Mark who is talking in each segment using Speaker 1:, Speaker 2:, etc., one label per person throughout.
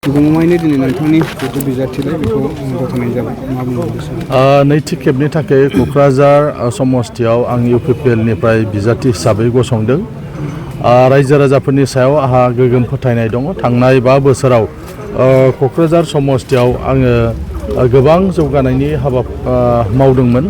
Speaker 1: गमामायैनो दिनै नोंथांनि जिथु बिजाथिलाय बेखौ गथायनाय जाबाय मा बुंनो
Speaker 2: नैथि खेबनि थाखाय क'क्राझार समस्थियाव आं इउपिपिएलनिफ्राय बिजाथि हिसाबै गसंदों। रायजो राजाफोरनि सायाव आंहा गोगोम फोथायनाय दङ। थांनाय 5 बोसोराव क'क्राझार समस्थियाव आङो गोबां जौगानायनि हाबा मावदोंमोन।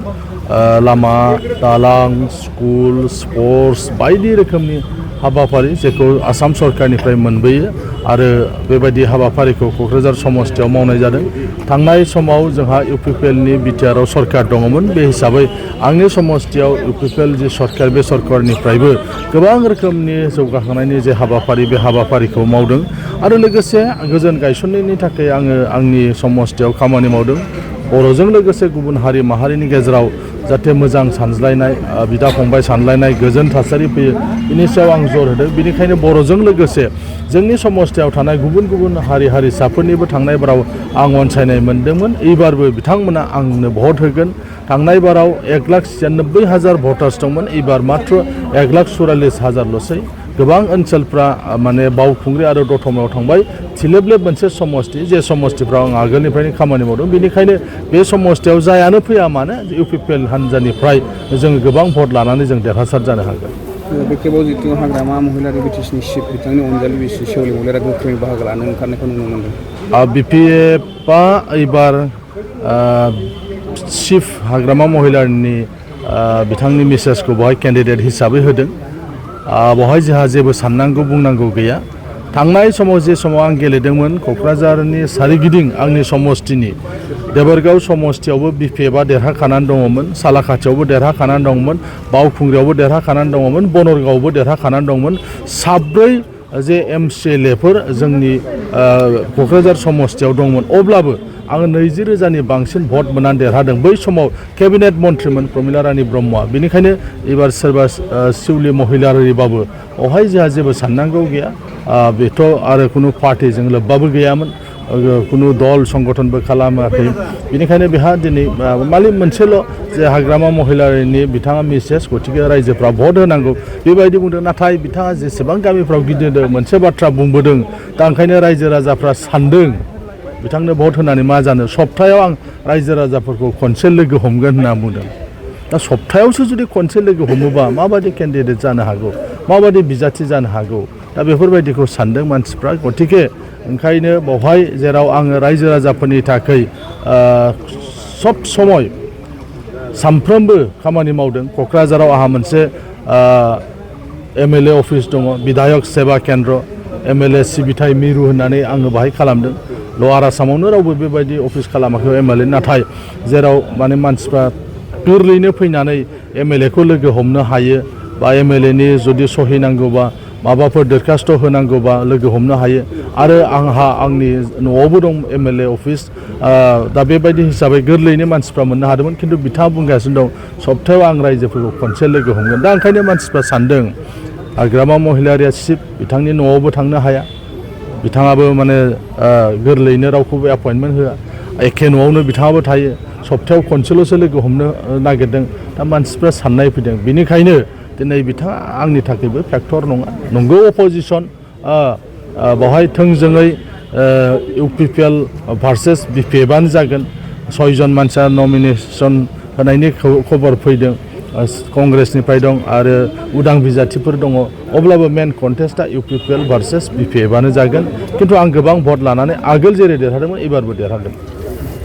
Speaker 2: लामा, दालां, स्कुल, स्पर्ट्स बायदि रोखोमनि हाबाफारि जेखौ आसाम सरकारनिफ्राय मोनबोयो आरो बेबायदि हाबाफारिखौ क'क्राझार समस्थियाव मावनाय जादों। थांनाय समाव जोंहा इउपिपिएलनि बिटिआरआव सरकार दङमोन। बे हिसाबै आंनि समस्थियाव इउपिपिएल जि सरकार बे सरकारनिफ्रायबो गोबां रोखोमनि जौगाखांनायनि जे हाबाफारि बे हाबाफारिखौ मावदों आरो लोगोसे गोजोन गायसननायनि थाखाय आङो आंनि समस्थियाव खामानि मावदों। बर'जों लोगोसे गुबुन हारि माहारिनि गेजेराव जाहाथे मोजां सानज्लायनाय बिदा फंबाय सानलायनाय गोजोन थासारि फैयो बेनि सायाव आं जर होदों। बेनिखायनो बर'जों लोगोसे जोंनि समस्थियाव थानाय गुबुन गुबुन हारि हारिसाफोरनिबो थांनाय बाराव आं अनसायनाय मोनदोंमोन। एबारबो बिथांमोना आंनो भट होगोन। थांनाय बाराव 1,96,000 भटार्स दंमोन। एबार मात्र 1,44,000ल'सै। गोबां ओनसोलफ्रा माने बावखुंग्रि आरो दतमायाव थांबाय। थिलेबलेब मोनसे समस्ति जे समस्तिफ्राव आं आगोलनिफ्रायनो खामानि मावदों। बेनिखायनो बे समस्तियाव जायानो फैया मानो इउपिपिएल हान्जानिफ्राय जों गोबां भट लानानै जों देरहासार जानो हागोन।
Speaker 1: बे खेबाव जितु हाग्रामा महिलारि बिटिसिनि चिफ बिथांनि अनजालि बिसि सेवालि महिलारिया गोख्रोङै बाहागो लानो ओंखारनायखौ नुनो मोनदों।
Speaker 2: बिपिएफआ एबार चिफ हाग्रामा महिलारिनि बिथांनि मिसेसखौ बेवहाय केन्डिडेट हिसाबै होदों। बेवहाय जोंहा जेबो साननांगौ बुंनांगौ गैया। थांनाय समाव जे समाव आं गेलेदोंमोन क'क्राझारनि सारिगिदिं आंनि समस्तिनि देबोरगाव समस्तियावबो बिपिएफआ देरहाखानानै दङमोन। सालाखाथियावबो देरहाखानानै दङमोन। बावखुंग्रियावबो देरहाखानानै दङमोन। बनरगावआवबो देरहाखानानै दङमोन। 7 जे एमसिएलएफोर जोंनि क'क्राझार समस्तियाव दंमोन। अब्लाबो आङो 20,000नि बांसिन भट मोननानै देरहादों। बै समाव केबिनेट मन्थ्रिमोन प्रमिला रानी ब्रह्मआ। बेनिखायनो एबार सोरबा सिउलि महिलारिबाबो बेवहाय जोंहा जेबो साननांगौ गैया। बेथ' आरो खुनु पार्टिजों लोब्बाबो गैयामोन। खुनु दल संगठनबो खालामाखै। बेनिखायनो बेहा दिनै मालिक मोनसेल' जे हाग्रामा महिलारिनि बिथाङा मिसेस गतिके रायजोफ्रा भट होनांगौ बेबायदि बुंदों। नाथाय बिथाङा जेसेबां गामिफ्राव गिदिंदों मोनसे बाथ्रा बुंबोदों। दा ओंखायनो रायजो राजाफ्रा सानदों बिथांनो भट होनानै मा जानो। सप्तायाव आं रायजो राजाफोरखौ खनसे लोगो हमगोन होनना बुंदों। दा सप्तायावसो जुदि खनसे लोगो हमोबा माबायदि केन्डिडेट जानो हागौ, माबायदि बिजाथि जानो हागौ। दा बेफोरबायदिखौ सानदों मानसिफ्रा। गतिके ओंखायनो बेवहाय जेराव आङो रायजो राजाफोरनि थाखाय सब समय सानफ्रोमबो खामानि मावदों। क'क्राझाराव आंहा मोनसे एमएलए अफिस दङ, बिधायक सेवा केन्द्र, एमएलए सिबिथाय मिरु होननानै आङो बाहाय खालामदों। लवार आसामावनो रावबो बेबायदि अफिस खालामाखै एमएलए। नाथाय जेराव माने मानसिफ्रा गोरलैनो फैनानै एमएलएखौ लोगो हमनो हायो बा एमएलएनि जुदि सहि नांगौबा माबाफोर दरखास्त होनांगौबा लोगो हमनो हायो। आरो आंहा आंनि न'आवबो दं एमएलए अफिस। दा बेबायदि हिसाबै गोरलैनो मानसिफ्रा मोननो हादोंमोन। खिन्थु बिथाङा बुंगासिनो दं सप्तायाव आं रायजोफोरखौ खनसे लोगो हमगोन। दा ओंखायनो मानसिफ्रा सानदों हाग्रामा महिलारिया चिफ बिथांनि न'आवबो थांनो हाया। बिथाङाबो माने गोरलैनो रावखौबो एपइन्टमेन्ट होआ। एखे न'आवनो बिथाङाबो थायो। सप्तायाव खनसेल'सो लोगो हमनो नागिरदों। दा मानसिफ्रा साननाय फैदों। बेनिखायनो दिनै बिथाङा आंनि थाखायबो फेक्टर नङा। नंगौ अपोजिसन बेवहाय थोंजोङै इउपिपिएल भार्सेस बिपिएफआनो जागोन। 6 जन मानसिया नमिनेसन होनायनि खबर फैदों। कंग्रेसनिफ्राय दं आरो उदां बिजाथिफोर दङ। अब्लाबो मेन कन्टेस्टआ इउपिपिएल भार्सेस बिपिएफआनो जागोन। खिन्थु आं गोबां भट लानानै आगोल जेरै देरहादोंमोन एबारबो देरहागोन।